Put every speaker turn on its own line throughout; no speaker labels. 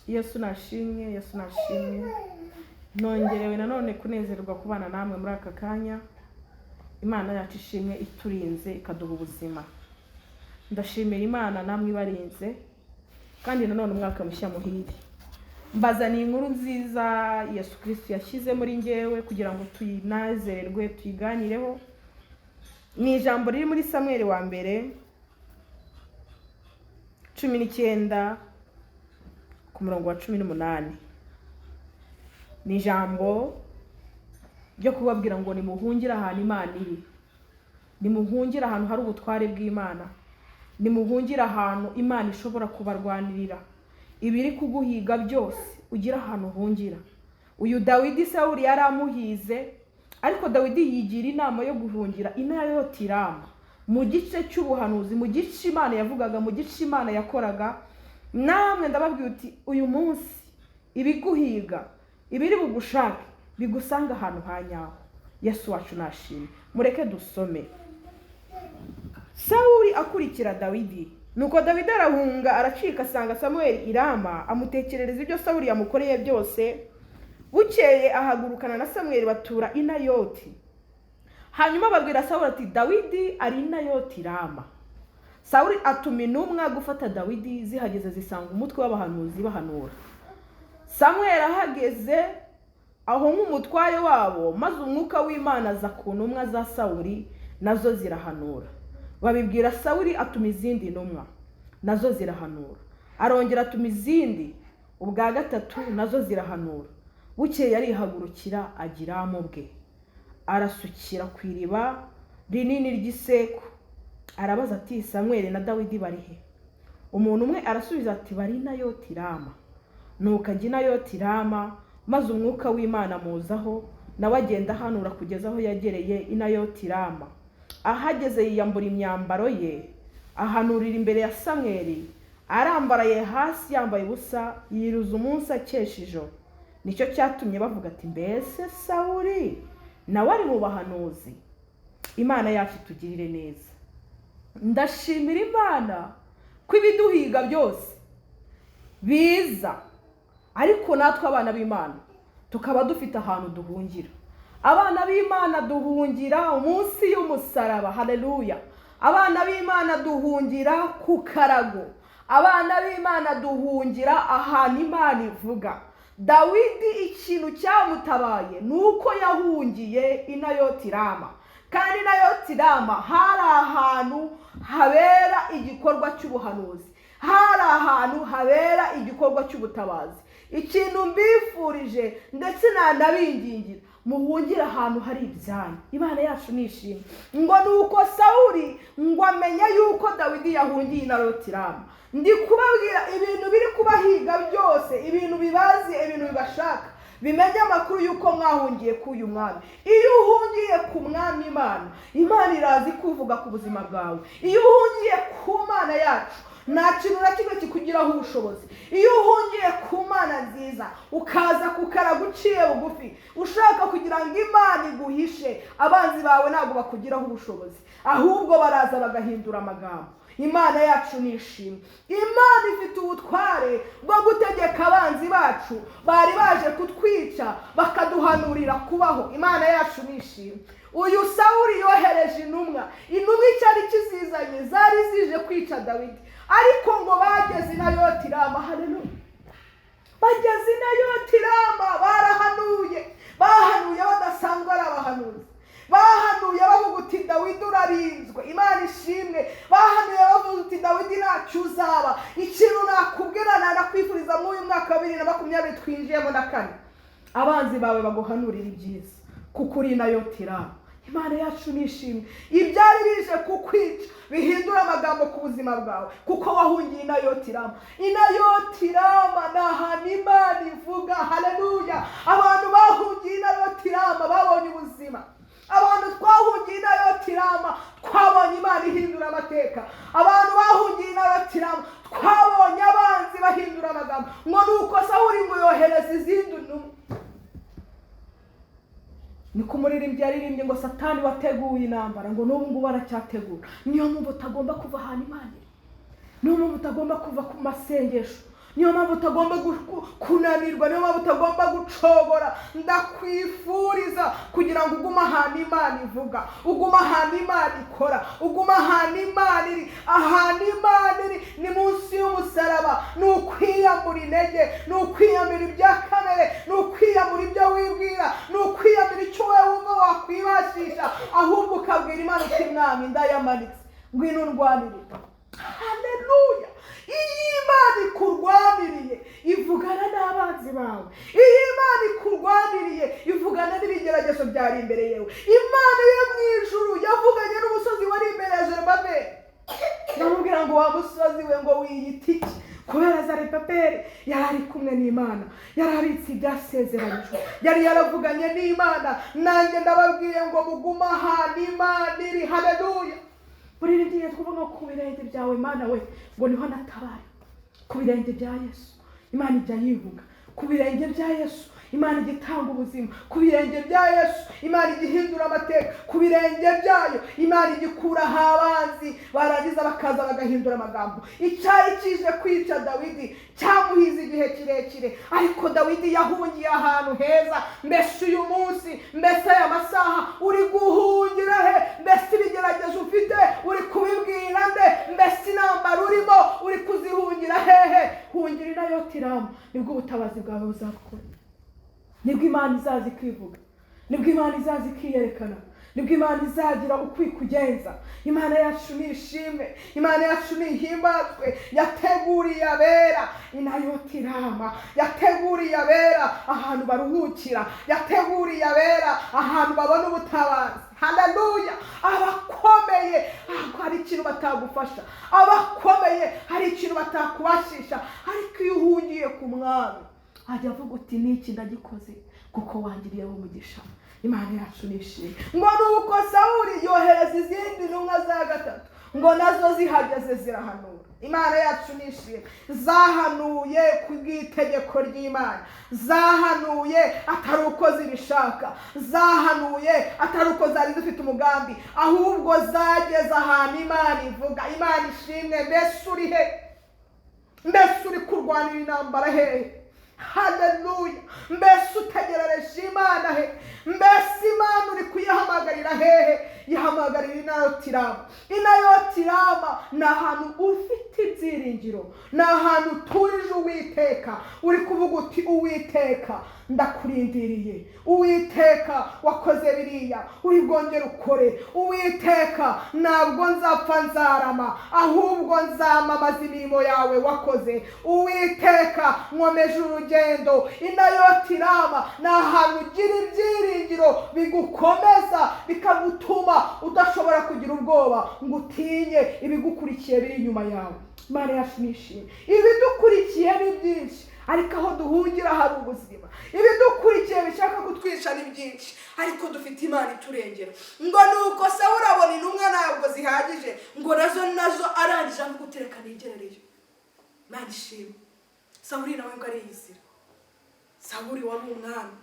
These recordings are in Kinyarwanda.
Yesu nashimwe, Yesu nashimwe. Nongerewe nanone kunezerwa kubana namwe muri aka kanya. Imana yacu ishimwe iturinze ikaduha ubuzima. Ndashimira Imana namwe ibarinze, kandi nanone umwaka mushya muhire. Mbazaniye inkuru nziza Yesu Kristo yashyize muri njyewe kugira ngo tuyinezererwe, tuyiganireho. Ni ijambo riri muri Samweli wa mbere 19 ku murongo wa 18. Ni ijambo ryo kubabwira ngo nimuhungire ahantu Imana iri, nimuhungire ahantu hari ubutware bw'Imana, nimuhungire ahantu Imana ishobora kubarwanirira. Ibiri kuguhiga byose ugire ahantu uhungira. Uyu Dawidi Sawuli yari amuhize, ariko Dawidi yigira inama yo guhungira i Nayoti Rama, mu gice cy'ubuhanuzi, mu gice Imana yavugaga, mu gice Imana yakoraga. Namwe ndababwira uti uyu munsi ibiguhiga, ibiri bugushake, bigusanga ahantu ha nyaho. Yesu wacu nashimwe. Mureke dusome. Sawuli akurikira Dawidi. Nuko Dawidi arahunga aracika, asanga Samweli i Rama, amutekerereza ibyo Sawuli yamukoreye byose. Bukeye ahagurukana na Samweli batura i Nayoti. Hanyuma babwira Sawuli ati Dawidi ari i Nayoti Rama. Sawuli atuma intumwa gufata Dawidi, zihageze zisanga umutwe w'abahanuzi bahanura. Samweli ahageze aho nk'umutware wabo, maze umwuka w'Imana aza ku ntumwa za Sawuli, nazo zirahanura. Babibwira Sawuli, atuma izindi ntumwa, nazo zirahanura. Arongera atuma izindi ubwa gatatu, nazo zirahanura. Bukeye arihagurukira agira mu bwe, arasukira ku iriba rinini ry'iseku. Arabaza ati Samweli na Dawidi bari he? Umuntu umwe arasubiza ati bari i Nayoti Rama. Nuko ajya i Nayoti Rama, maze umwuka w'Imana amuzaho, nawe agenda ahanura kugeza aho yagereye i Nayoti Rama. Ahageze yiyambura imyambaro ye, ahanurira imbere ya Samweli, arambaraye hasi yambaye ubusa, yiruza umunsi akesha ijoro. Nicyo cyatumye bavuga ati mbese Sawuli nawe ari mu bahanuzi? Imana yacu itugirire neza. Ndashimira Imana ko ibiduhiga byose biza, ariko natwe abana b'Imana tukaba dufite ahantu duhungira. Abana b'Imana duhungira munsi y'umusaraba, haleluya. Abana b'Imana duhungira ku karago. Abana b'Imana duhungira ahantu Imana ivuga. Dawidi ikintu cyamutabaye ni uko yahungiye i Nayoti Rama. Kandi i Nayoti Rama hari ahantu habera igikorwa cy'ubuhanuzi, hari ahantu habera igikorwa cy'ubutabazi. Ikintu mbifurije ndetse nanabingingira, muhungire ahantu hari ibyanyu. Imana yacu nishimwe. Ngo nuko Sawuli ngo amenye yuko Dawidi yahungiye i Nayoti Rama. Ndi kubabwira ibintu biri kubahiga byose, ibintu bibazi, ibintu bibashaka, bimenye amakuru yuko mwahungiye k'uyu mwami. Iyo uhungiye ku mwami Imana, Imana irazi kuvuga ku buzima bwawe. Iyo uhungiye ku Mana yacu, nta kintu na kimwe kikugiraho ubushobozi. Iyo uhungiye ku Mana nziza, ukaza ku karago uciye bugufi, ushaka kugira ngo Imana iguhishe, abanzi bawe ntabwo bakugiraho ubushobozi, ahubwo baraza bagahindura amagambo. Imana yacu nishimwe. Imana ifite ubutware bwo gutegeka abanzi bacu bari baje kutwica bakaduhanurira kubaho. Imana yacu nishimwe. Uyu Sawuli yohereje intumwa, intumwa icyari kizizanye zari zije kwica Dawidi, ariko ngo bageze i Nayoti Rama, haleluya. Bageze i Nayoti Rama barahanuye, bahanuye badasanzwe ari abahanuzi. Bahanuye bavuga uti Dawidi urarinzwe, Imana ishimwe. Bahanuye bavuga uti Dawidi ntacyo uzaba. Ikintu nakubwira nanakwifuriza muri uyu mwaka wa 2024 twinjiyemo na kane, abanzi bawe baguhanurira ibyiza kuko uri Nayoti Rama. Imana yacu nishimwe. Ibyari bije kukwica bihindura amagambo ku buzima bwawe kuko wahungiye i Nayoti Rama. I Nayoti Rama ni ahantu Imana ivuga, haleluya. Abantu bahungiye i Nayoti Rama babonye ubuzima. Abantu twahungiye i Nayoti Rama twabonye Imana ihindura amateka. Abantu bahungiye i Nayoti Rama twabonye abanzi bahindura amagambo. Ngo nuko Sawuli ngo yohereza izindi ntumwa. Niko umuririmbyi yaririmbye ngo Satani wateguye intambara, ngo n'ubu ngubu aracyategura. Niyo mpamvu utagomba kuva ahantu Imana iri, niyo mpamvu utagomba kuva ku masengesho, Niyo mpamvu utagomba kunanirwa, niyo mpamvu utagomba gucogora. Ndakwifuriza kugira ngo ugume ahantu Imana ivuga, ugume ahantu Imana ikora, ugume ahantu Imana iri. Ahantu Imana iri ni munsi y'umusaraba. Ni ukwiyambura intege, ni ukwiyambura ibya kamere, ni ukwiyambura ibyo wibwira, ni ukwiyambura icyo wowe wumva wakwibashisha, ahubwo ukabwira Imana uti: "Mwami, ndayamanitse, ngwino undwanirire." Haleluya! Iyo Imana ikurwaniriye, ivugana n'abanzi bawe. Iyo Imana ikurwaniriye, ivugana n'ibigeragezo byari imbere yawe. Imana yo mu ijuru yavuganye n'umusozi wari imbere ya Zerubabeli, ndamubwira ngo: "Wa musozi we, ngo wiyita iki?" Kubera Zerubabeli yari ari kumwe n'Imana, yari abitse ibyasezeranyijwe, yari yaravuganye n'Imana. Nanjye ndababwiye ngo mugume ahantu Imana iri. Haleluya! Buri rigiye kuvuga ngo: "Ku birenge byawe, Imana we, ngo niho natabara." Ku birenge bya Yesu Imana ijya yivuga, ku birenge bya Yesu Imana ijya itanga ubuzima, ku birenge bya Yesu Imana ijya ihindura amateka, ku birenge byayo Imana ijya ikuraho abanzi, barangiza bakaza bagahindura amagambo. Icyari kije kwica Dawidi cyamuhize igihe kirekire, ariko Dawidi yahungiye ahantu heza. Mbese uyu munsi, mbese aya masaha, uri guhungira he? Mbese ibigeragezo ufite uri kubibwira nde? Mbese intambara urimo uri kuzihungira hehe? Hungira i Rama, nibwo ubutabazi bwawe buzakora, nibwo Imana izaza ikivuga, nibwo Imana izaza ikiyerekana, nibwo Imana izagira uko ikugenza. Imana yacu ni ishimwe, Imana yacu ni ihimbazwe. Yateguriye abera i Rama, yateguriye abera ahantu baruhukira, yateguriye abera ahantu babona ubutabazi. Haleluya! Abakomeye hari ikintu batagufasha, abakomeye hari ikintu batakubashisha, ariko iyo uhungiye ku Mwami, ajya avuga uti: "Niki ndagikoze kuko wangiriyeho umugisha." Imana yacu nishimwe. Ngo nuko Sawuli yohereza izindi ntumwa za gatatu, ngo nazo zihageze zirahanura. Imana yacu nishimwe. Zahanuye ku bw'itegeko ry'Imana, zahanuye atari uko zibishaka, zahanuye atari uko zari zifite umugambi, ahubwo zageze ahantu Imana ivuga. Imana ishimwe. Mbese uri he? Mbese uri kurwanira intambara hehe? Haleluya! Mbese utegerereje Imana he? Mbese Imana uri kuyihamagarira hehe? Yihamagarira i Rama. I Rama ni ahantu ufite ibyiringiro, ni ahantu uturije Uwiteka, uri kuvuga uti: "Uwiteka, ndakurindiriye. Uwiteka, wakoze biriya, uri bwongere ukore. Uwiteka, ntabwo nzapfa nzarama, ahubwo nzamamaza imirimo yawe wakoze. Uwiteka, nkomeje urugendo." I Rama ni ahantu ugira ibyiringiro bigukomeza, bikagutuma udashobora kugira ubwoba ngo utinye ibigukurikiye biri inyuma yawe. Imana yacu nishimwe. Ibidukurikiye ni byinshi, ariko aho duhungira hari ubuzima. Ibidukurikiye bishaka kutwica ni byinshi, ariko dufite Imana iturengera. Ngo nuko Sawuli abona intumwa ntabwo zihagije, ngo nazo arangije avuga uti: "Reka nigerereyo." Imana ishimwe. Sawuli nawe ngo ariyizira. Sawuli wari umwami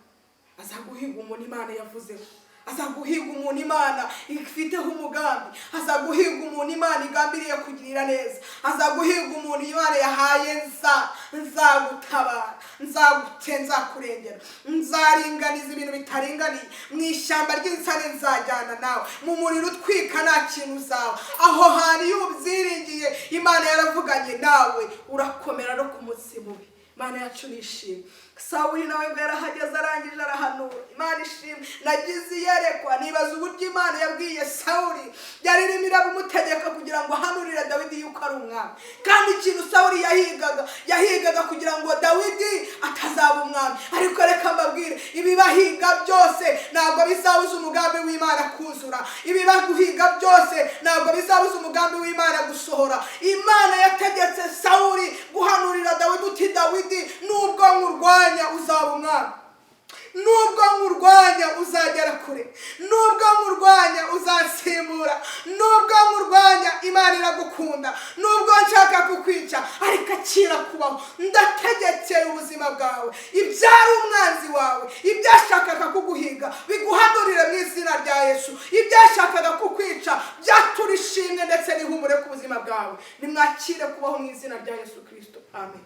aza guhiga umuntu Imana yavuzeho, aza guhiga umuntu Imana ifiteho umugambi, aza guhiga umuntu Imana igambiriye kugirira neza, aza guhiga umuntu Imana yahaye: "Nzagutabara, nzakurengera, nzaringaniza ibintu bitaringaniye, mu ishyamba ry'inzitane nzajyana nawe, mu muriro utwika nta kintu uzaba." Aho hantu iyo ubyiringiye, Imana yaravuganye nawe, urakomera no ku munsi mubi. Imana yacu nishimwe. Sawuli nawe ngo yarahageze, arangije arahanura. Imana ishimwe. Nagize iyerekwa, nibaza uburyo Imana yabwiye Sawuli, yari irimo irabimutegeka kugira ngo ahanurire Dawidi yuko ari umwami. Kandi ikintu Sawuli yahigaga kugira ngo Dawidi atazaba umwami. Ariko reka mbabwire, ibibahiga byose ntabwo bizabuza umugambi w'Imana kuzura, ibibaguhiga byose ntabwo bizabuza umugambi w'Imana gusohora. Imana yategetse Sawuli guhanurira Dawidi uti: "Dawidi, nubwo nkurwanya uzaba umwami, nubwo nkurwanya uzagera kure, nubwo nkurwanya uzansimbura, nubwo nkurwanya Imana iragukunda, nubwo nshaka kukwica, ariko akira kubaho. Ndategekeye ubuzima bwawe, ibyari umwanzi wawe, ibyashakaga kuguhiga biguhanurire mu izina rya Yesu, ibyashakaga kukwica byatura ishimwe ndetse n'ihumure ku buzima bwawe." Nimwakire kubaho mu izina rya Yesu Kirisito, amen.